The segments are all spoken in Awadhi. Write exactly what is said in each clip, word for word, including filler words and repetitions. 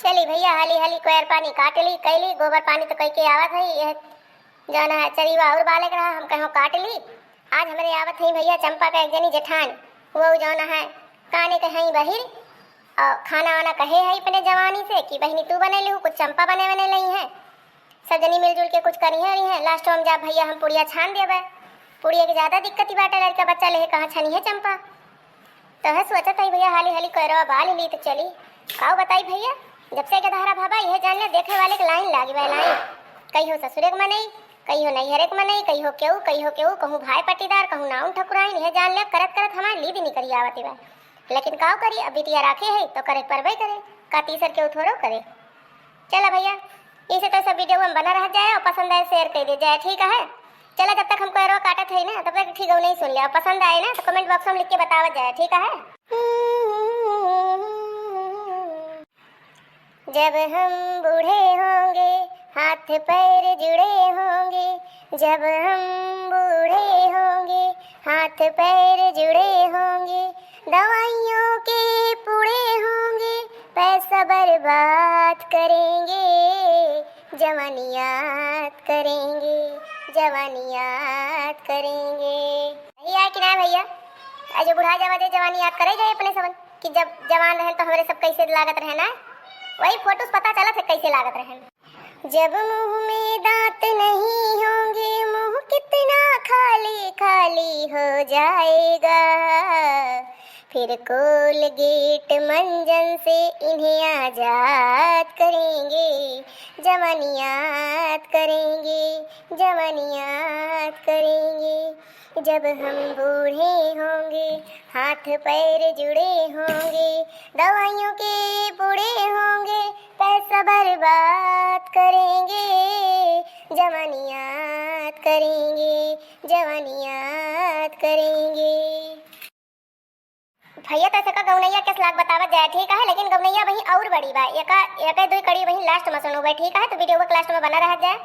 चली भइया, हाली हाली कोयर पानी काट ली, कैली, गोबर पानी तो कइके आवत है, यह जौन है चरीवा और बाले के रहा, हम कहो काट ली। आज हमरे आवत है भइया चंपा का एक जनी जेठान, वो जौन है काने के हई बहिर, और खाना वाना कहे है अपने जवानी से कि बहिनी तू बने लिहू, कुछ चंपा बने बने लई है। सब जनी मिलजुल के कुछ करी है, रही है, लास्ट में जा भइया हम पुड़िया छान देबे। पुड़िया के ज्यादा दिक्कत ही बाटे, लड़का बच्चा लेहे कहाँ छनी है चंपा। तो है सोचत है भइया हाली हाली कोयरवा बाल ली तो चली। काऊ बताई भइया, जब से के धारा भाबा यह जान ले देखे वाले के लाइन लागी बा लाइन। कहियो ससुरे के मनई, कहियो नैहरे के मनई, कहियो केहू, कहियो केहू, कहूँ भाई पट्टीदार, कहूँ नाउन ठकुराइन, यह जान ले करत करत हमार लीद निकरी आवत बा। लेकिन काऊ करी, अब बिटिया राखे है तो करे परबे करे, का तीसर केहू थोड़ो करे। चला भइया, इसे तो सब वीडियो में बना रह जाए और पसंद आए शेयर कर दे जाए, ठीक है? चला जब तक हमको एरो काटत है ना तब तक ठीक हो नहीं सुन लिया, पसंद आए ना तो कमेंट बॉक्स में लिख के बतावा जाए, ठीक है? जब हम बूढ़े होंगे, हाथ पैर जुड़े होंगे, जब हम बूढ़े होंगे, हाथ पैर जुड़े होंगे, दवाइयों के पूड़े होंगे, पैसा बर्बाद करेंगे, जवानी याद करेंगे, जवानी याद करेंगे। भइया कि ना भइया, आज बुढ़ा जावा जे जवानी याद करे जाए अपने सबन कि जब जवान रहन तो हमरे सब कैसे लागत रहे ना, वही फोटो से पता चलत है कैसे लागत रहन। जब मुंह में दांत नहीं होंगे, मुंह कितना खाली खाली हो जाएगा, फिर कोलगेट मंजन से इन्हें आजाद करेंगे, जवानी याद करेंगे, जवानी याद करेंगे। जब हम बूढ़े होंगे, हाथ पैर जुड़े होंगे, दवाइयों के बूढ़े होंगे, पैसा बर्बाद करेंगे, जवानी याद करेंगे, जवानी याद करेंगे। भइया तो इसका गौनैया के लाग बतावत जाए, ठीक है, लेकिन गौनैया वहीं और बड़ी बा, एका एके दुई कड़ी वहीं लास्ट में सुनू बे, ठीक है, तो वीडियो के लास्ट में बना रह जाए।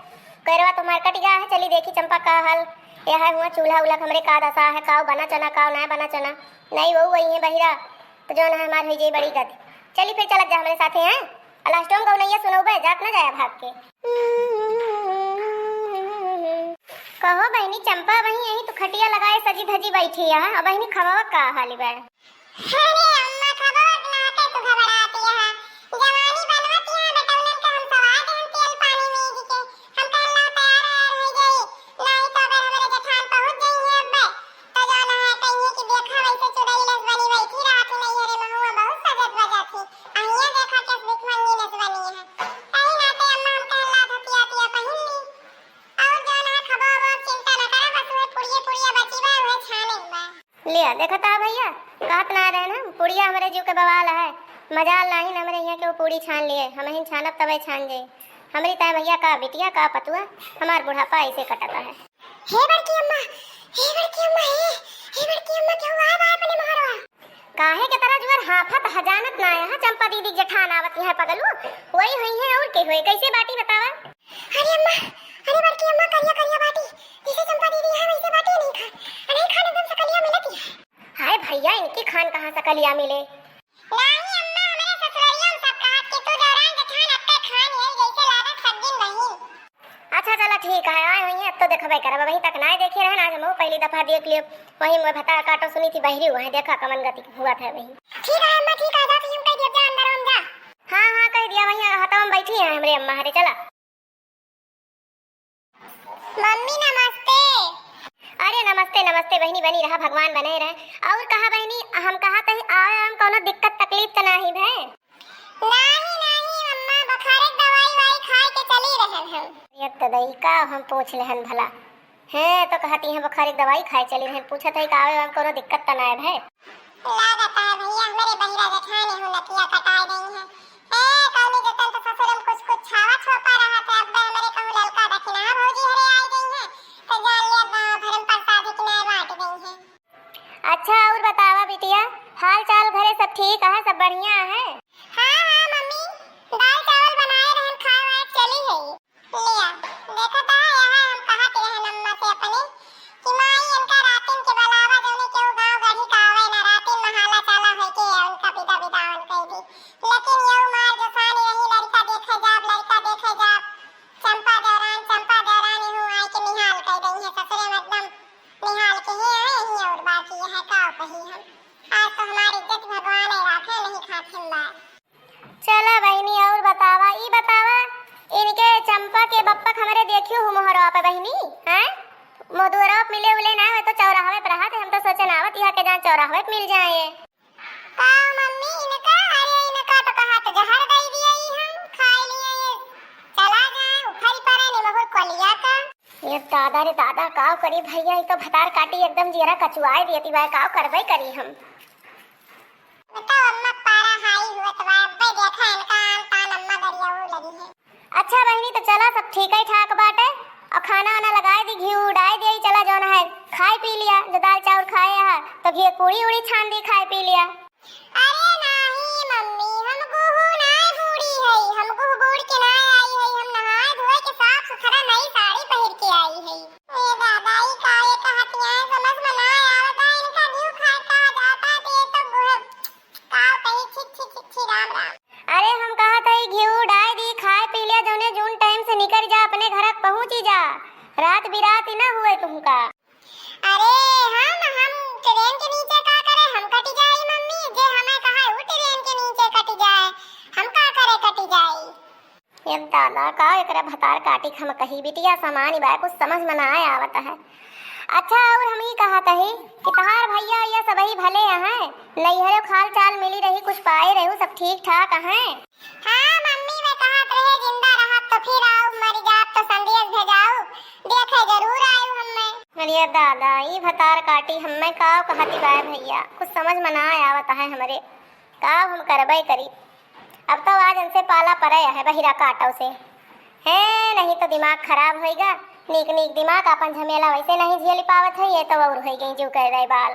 कोयरवा तुम्हार कट गया है, चली देखी चंपा का हाल, यह है हुआ चूल्हा उल्हा हमरे का दशा है, काव बना चना, काव ना बना चना, नहीं वो वही है बहिरा, तो जौन है हमार हुई जाई बड़ी गति। चली फिर चलत जा हमरे साथे हैं, और लास्ट में गौनैया सुनौबे, जात ना जाया भाग के। कहो बहिनी चंपा, वहीं यहीं तू खटिया लगाए सजी धजी बैठी है, और बहिनी खवावा का हाल बा? अरे अम्मा, खबर ना के तू घबराती है। जवानी बनवती है, बेटौनन के हम सवार देहन तेल पानी मीज के। हम कहन ला तैयार वैयार हो जाई, नाई तो अबे हमरे जेठान पहुँच जाई है अब्बे। तो जाना है कहिए कि देखा वैसे चुड़ैल अस बनी बैठी रात नैहरे महुआ बहुत सजत बजत ही। अहिया देखा कस भिखमंगी नस बनी है। कहीं ना ते अम्मा हम कहन ला धोतिया तिया पहिन ली। और जाना है खबर वबर चिंता न करा, बस वह पुड़िया पुड़िया बची बा, वह छाने बा। लिया, देखत आ भइया, कहत ना रहन हम, पुड़िया हमरे जीव के बवाल है। मजाल नाहीं न हमरे यहाँ के वो पूड़ी छान लिए, हमहिन छानब तबे छान जाई। हमरी ताय भइया का बिटिया का पतुआ, हमार बुढ़ापा ऐसे कटत है। हे बड़की अम्मा, हे बड़की अम्मा, हे, हे बड़की अम्मा, केहू आवा अपने मोहरवा। काहे के तरह जुअर हाँफत ह जानत ना है, चंपा दीदी के जेठान आवत यहाँ पगलू, वही हुई है और के हुए, कैसे बाटी बतावा? अरे अम्मा, अरे बड़की अम्मा, करिया करिया बाटी, जैसे चंपा दीदी है वैसे बाटी नहीं खा, नहीं खाने एकदम सकलिया मिलती है। हाय भइया, इनकी खान कहाँ सकलिया मिले? नाही अम्मा, हमरे ससुररिया में सब कहत कि तू दौरान जेठान अत्ते खान है, जैसे लागत सब दिन वही। अच्छा चला ठीक है, आए हुई है, अब तो देखबे करब, वहीं तक ना देखे रहन, आज हम पहली दफा देख लियो। वहीं मैं भतार काटो सुनी थी बहरी हुआ है, देखा कमन गति हुआ था वहीं। ठीक है अम्मा, ठीक है, जा तुम कह दिया, जा अंदर हम जा। हाँ हाँ कह दिया, वहीं हतवा में बैठी है हमरे अम्मा, हरे चला। मम्मी नमस्ते। अरे नमस्ते नमस्ते बहिनी, बनी रहा, भगवान बने रहे। और कहा बहिनी, हम कहा तही आवे में कौनो दिक्कत तकलीफ तो नाही भे? नाही नाही अम्मा, बुखारे के दवाई वाई खाए के चली रहन हम। एक तो दई का हम पूछ लेहन भला, हैं तो कहती हैं बुखारे के दवाई खाए चली रहन, पूछत है का आवे में कौनो दिक्कत तो नाही भे? लागत है भइया हमरे बहिरा जेठानी हूँ नकिया कटाए गई है। ए, कौनी जतन तो ससुर में कुछ कुछ छावा छोपा रहा थे, अब हमरे कहूँ ललका दखिना भौजी हरे आई गई है, तो जान लिया गाँव भर में प्रसादी किनाए बांट गई है। अच्छा, और बतावा बिटिया, हाल चाल घरे सब ठीक है, सब बढ़िया है? हाँ, हाँ मम्मी, दाल चावल बनाए रहन, खाए वाए चली है। लिया, देखत है, यहाँ हम कहत रहन अम्मा से अपने कि माई इनका रातिन के बलावा, जौने केहू गाँव गढ़ी का आवे ना, रातिन में हाला चाला होइके उनका विदा विदावन कइ दी। लेकिन यौ चौराहवे पे मिल जाए। का मम्मी इनका? अरे इनका तो कहा तो जहर दे दिया ही हम, खाए लिए ये चला जाए, उफरी पड़े निमहुर कोलिया का। ये दादा रे दादा, काव करी भैया, ई तो भतार काटी एकदम जियरा कचुआए दियती बा, काव करबे करी हम। बताओ अम्मा, पारा हाई हुआ तो बा, अब्बे देखा इनका आन तान अम्मा गरिया वो लगी है। अच्छा बहिनी, तो चला, सब ठीक है ठाक बाटे, और खाना वाना लगाए दी, घी उड़ाए दे, चला जौन है खाए पी लिया, जो दाल चाउर खाए है तो घी पूड़ी उड़ी छान दी, खाए पी लिया। अरे नाही मम्मी, हम गुहू नाही बूढ़ी है, हम गुहू बूढ़ के नाही आई है, हम नहाए धोए के साफ सुथरा नई साड़ी पहिर के आई है। ए दादा, ई का ये कहतियां, समझ में ना आवता, इनका घी खाए का जाता, तो ये तो गुहू का कही, छी, छी, छी, छी, राम, राम। अरे हम कहत हई घी डाल दी, खाए पी लिया, जौने जून टाइम से निकल जा, अपने घर पहुँची जा, रात बिरात ही ना हुए तुमका। अरे हम, हम ट्रेन के नीचे का करे, हम कटी जाई मम्मी, जे हमें कहा उ ट्रेन के नीचे कटी जाए, हम का करे कटी जाई। ये दादा का एकरा भतार काटी हम कही बिटिया सामान बा, कुछ समझ में ना आवत है। अच्छा और हम ई कहत हई कि तहार भैया ये सबही भले हैं, नैहरे हाल चाल मिली रही, कुछ पाए रहू, सब ठीक ठाक हैं? हाँ मम्मी, वे कहत रहे जिंदा रहब तो फिर आऊ, मर जाब तो संदेश भेजाऊ, देखे जरूर आयु हमें। अरे दादा, ई भतार काटी हमें का कहती बा भैया, कुछ समझ में ना आवत है हमरे, का हम करबे करी। अब तो आज इनसे पाला परे है बहिरा काटो से, है नहीं तो दिमाग खराब होइगा। नीक नीक दिमाग, अपन झमेला वैसे नहीं झेल पावत है, ये तो और हो गई जो कह रहे बाल।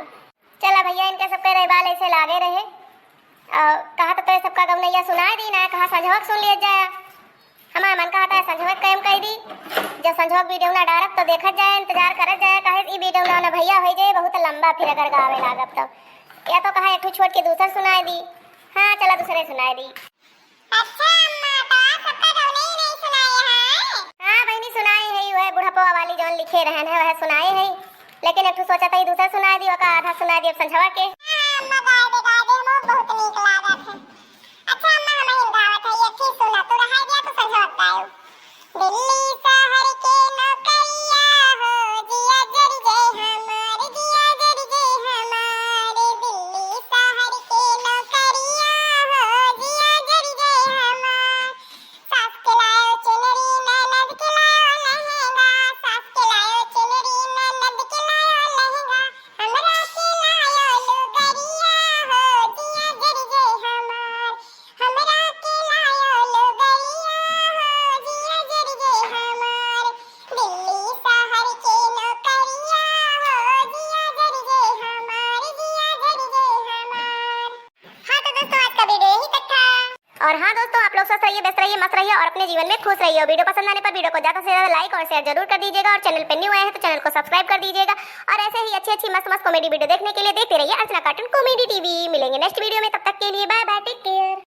चला भैया, इनके सबके रविवार ऐसे लागे रहे। और कहा तो तोरे सबका गौनैया सुनाए दी ना, कहा संझवक सुन लिया जाए। हमार मन कहता है संझवक कायम कर दी, जब संझवक वीडियो ना डारब तो देखत जाए, इंतजार करत जाए, काहे ई वीडियो ना, ना भैया हो जाए बहुत लंबा, फिर अगर गावे लागब तो। या तो कहा एक ठो छोड़ के दूसर सुनाए दी। हाँ चला दूसरे सुनाए दी। अच्छा अम्मा, तो आप सबका गौनई नहीं सुनाए हैं? हाँ बहिनी सुनाए है, वह बुढ़पवा वाली जौन लिखे रहन है वह सुनाए है, लेकिन एक ठो सोचा था ये दूसरा सुनाए दी, ओका आधा सुनाए दी अब संझवा के। हाँ अम्मा, गाए दे, गाए दे, हमको बहुत नीक लागत है। अच्छा अम्मा, हम ही गावत है, ये ठीक सुना, तू रहा दिया, तू संझवा गायो। दिल्ली शहर के नौकरिया हो, जिया जर जय हमार, जिया जर जय हमार। दिल्ली शहर के नौकरिया हो, जिया जर जय हमार। सास के लायो चुनरी, ननद के लायो लहंगा, सास के लायो चुनरी, ननद के लायो लहंगा, हमरा के लायो लुगरिया हो, जिया जर जय हमार। हमरा के लायो लुगरिया हो, जिया जर जय हमार। दिल्ली शहर के नौकरिया हो, जिया जर जय हमार, जिया जर जय हमार। हाँ तो दोस्तों, आज का वीडियो यहीं तक था। और हाँ दोस्तों, आप लोग स्वस्थ रहिए, व्यस्त रहिए, मस्त रहिए और अपने जीवन में खुश रहिए। और वीडियो पसंद आने पर वीडियो को ज़्यादा से ज़्यादा लाइक और शेयर जरूर कर दीजिएगा, और चैनल पे न्यू आए हैं तो चैनल को सब्सक्राइब कर दीजिएगा। और ऐसे ही अच्छी अच्छी मस्त मस्त कॉमेडी वीडियो देखने के लिए देखते रहिए अर्चना कार्टून कॉमेडी टीवी। मिलेंगे नेक्स्ट वीडियो में, तब तक के लिए बाय बाय, टेक केयर।